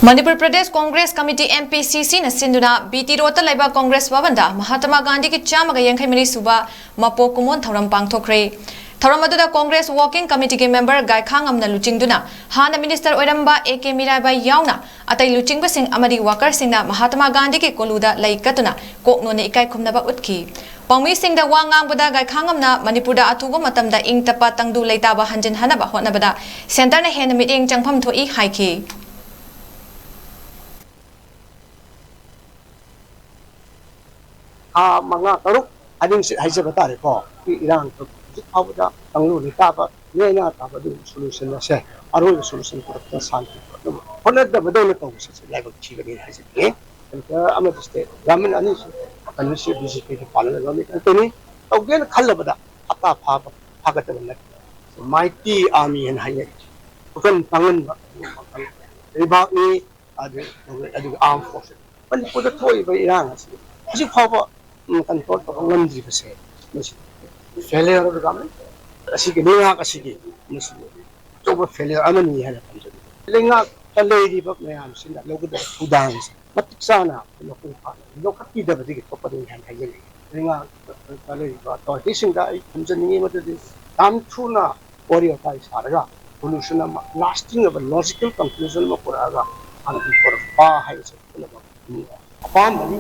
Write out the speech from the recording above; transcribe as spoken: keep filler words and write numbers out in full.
Manipur Pradesh Congress committee, M P C C ꯅ ꯁꯤꯟꯗꯨꯅ B T ꯔꯣꯗꯇ ꯂꯩꯕ ꯀꯣꯡꯒ꯭ꯔꯦꯁ ꯚꯕꯟꯗ ꯃꯍꯥꯇꯃꯥ ꯒꯥꯟꯙꯤꯒꯤ ꯆꯥꯝꯃꯒ ꯌꯥꯡꯈꯩ ꯃꯔꯤ ꯁꯨꯕ ꯃꯄꯣꯛ ꯀꯨꯝꯑꯣꯟ ꯊꯧꯔꯝ ꯄꯥꯡꯊꯣꯛꯈ꯭ꯔꯦ꯫ ꯊꯧꯔꯝ ꯑꯗꯨꯗ ꯀꯣꯡꯒ꯭ꯔꯦꯁ ꯋꯥꯔꯀꯤꯡ ꯀꯃꯤꯇꯤꯒꯤ ꯃꯦꯝꯕꯔ ꯒꯥꯏꯈꯥꯉꯝꯅ ꯂꯨꯆꯤꯡꯗꯨꯅ ꯍꯥꯟꯅ ꯃꯤꯅꯤꯁꯇꯔ ꯑꯣꯏꯔꯝꯕ A K ꯃꯤꯔꯥꯕꯥꯏ ꯌꯥꯎꯅ ꯑꯇꯩ ꯂꯨꯆꯤꯡꯕꯁꯤꯡ ꯑꯃꯗꯤ ꯋꯥꯀꯔꯁꯤꯡꯅ ꯃꯍꯥꯇꯃꯥ ꯒꯥꯟꯙꯤꯒꯤ ꯀꯣꯂꯨꯗ ꯂꯩ ꯀꯠꯇꯨꯅ ꯀꯣꯛ ꯅꯣꯟꯅ ꯏꯀꯥꯏ ꯈꯨꯝꯅꯕ ꯎꯠꯈꯤ꯫ ꯄꯥꯎꯃꯤꯁꯤꯡꯗ ꯋꯥ ꯉꯥꯡꯕꯗ ꯒꯥꯏꯈꯥꯉꯝꯅ ꯃꯅꯤꯄꯨꯔꯗ ꯑꯊꯨꯕ ꯃꯇꯝꯗ ꯏꯪ ꯇꯞꯄ ꯇꯪꯗꯨ ꯂꯩꯇꯥꯕ ꯍꯟꯖꯤꯟꯍꯟꯅꯕ ꯍꯣꯠꯅꯕꯗ ꯁꯦꯟꯇꯔꯅ ꯍꯦꯟꯅ ꯃꯤꯠꯌꯦꯡ ꯆꯪꯐꯝ ꯊꯣꯛꯏ ꯍꯥꯏꯈꯤ꯫ ꯊꯥ ꯃꯉꯥ, ꯇꯔꯨꯛ ꯍꯥꯏꯅꯤꯡꯁꯤ-, ꯍꯥꯏꯖꯕ ꯇꯥꯔꯦꯀꯣ꯫ ꯏꯔꯥꯡ ꯍꯧꯖꯤꯛ ꯐꯥꯎꯕꯗ ꯇꯪꯗꯨ ꯂꯩꯇꯥꯕ, ꯂꯦꯡꯌꯥꯟ ꯇꯥꯕ ꯑꯗꯨꯒꯤ solution ꯑꯁꯦ, ꯑꯔꯣꯏꯕ solution ꯄꯨꯔꯛꯄ, ꯁꯥꯟꯇꯤ ꯄꯨꯔꯛꯅꯕ ꯍꯣꯠꯅꯗꯕꯗꯧꯅ ꯇꯧꯕꯁꯦ ꯂꯥꯏꯕꯛ ꯊꯤꯕꯅꯤ ꯍꯥꯏꯖꯅꯤꯡꯉꯤ꯫ ꯁꯦꯟꯇꯔ ꯑꯃꯗꯤ state government ꯑꯅꯤꯁꯤ, ꯀꯩꯅꯣꯁꯤ B J P ꯒꯤ ꯄꯥꯜꯂꯒ government ꯉꯥꯛꯇꯅꯤ꯫ ꯇꯧꯒꯦꯅ ꯈꯜꯂꯕꯗ ꯍꯞꯇꯥ ꯐꯥꯕ, ꯐꯥꯒꯗꯕ ꯅꯠꯇꯦ꯫ Mighty army ꯍꯥꯏꯅ ꯍꯥꯏꯅꯩ꯫ ꯈꯨꯀꯟ ꯄꯥꯡꯒꯟꯕ ꯂꯩꯕꯥꯛꯅꯤ꯫ ꯑꯗꯨ, ꯑꯗꯨꯒ armed force꯫ ꯃꯅꯤꯄꯨꯔꯗ ꯊꯣꯛꯏꯕ ꯏꯔꯥꯡ ꯑꯁꯤ ꯍꯧꯖꯤꯛ ꯐꯥꯎꯕ, ꯎꯝ, control ꯇꯧꯕ ꯉꯝꯗ꯭ꯔꯤꯕꯁꯦ, ꯃꯁꯤ failure of the government꯫ ꯑꯁꯤꯒꯤ ꯂꯩꯉꯥꯛ ꯑꯁꯤꯒꯤ ꯃꯁꯤ ꯑꯆꯧꯕ failure ꯑꯃꯅꯤ ꯍꯥꯏꯅ ꯊꯝꯖꯅꯤꯡꯏ꯫ ꯂꯩꯉꯥꯛꯇ ꯂꯩꯔꯤꯕ ꯃꯌꯥꯝꯁꯤꯅ ꯂꯧꯒꯗꯕ ꯊꯧꯗꯥꯡꯁꯦ ꯃꯇꯤꯛ ꯆꯥꯅ ꯃꯄꯨꯡ ꯐꯥꯅ ꯂꯧꯈꯠꯄꯤꯗꯕꯗꯒꯤ ꯊꯣꯛꯄꯅꯤ ꯍꯥꯏꯅ ꯍꯥꯏꯖꯅꯤꯡꯏ꯫ ꯂꯩꯉꯥꯛꯇ ꯂꯩꯔꯤꯕ authority ꯁꯤꯡꯗ ꯑꯩ ꯊꯝꯖꯅꯤꯡꯏ ꯃꯗꯨꯗꯤ ꯌꯥꯝ ꯊꯨꯅ ꯋꯥꯔꯤ ꯋꯥꯇꯥꯏ ꯁꯥꯔꯒ solution ꯑꯃ, lasting ꯑꯣꯏꯕ logical conclusion ꯑꯃ ꯄꯨꯔꯛꯑꯒ ꯁꯥꯟꯇꯤ ꯄꯨꯔꯛꯄ ꯍꯥꯏꯕꯁꯦ ꯄꯨꯝꯅꯃꯛ ꯑꯄꯥꯝꯕꯅꯤ꯫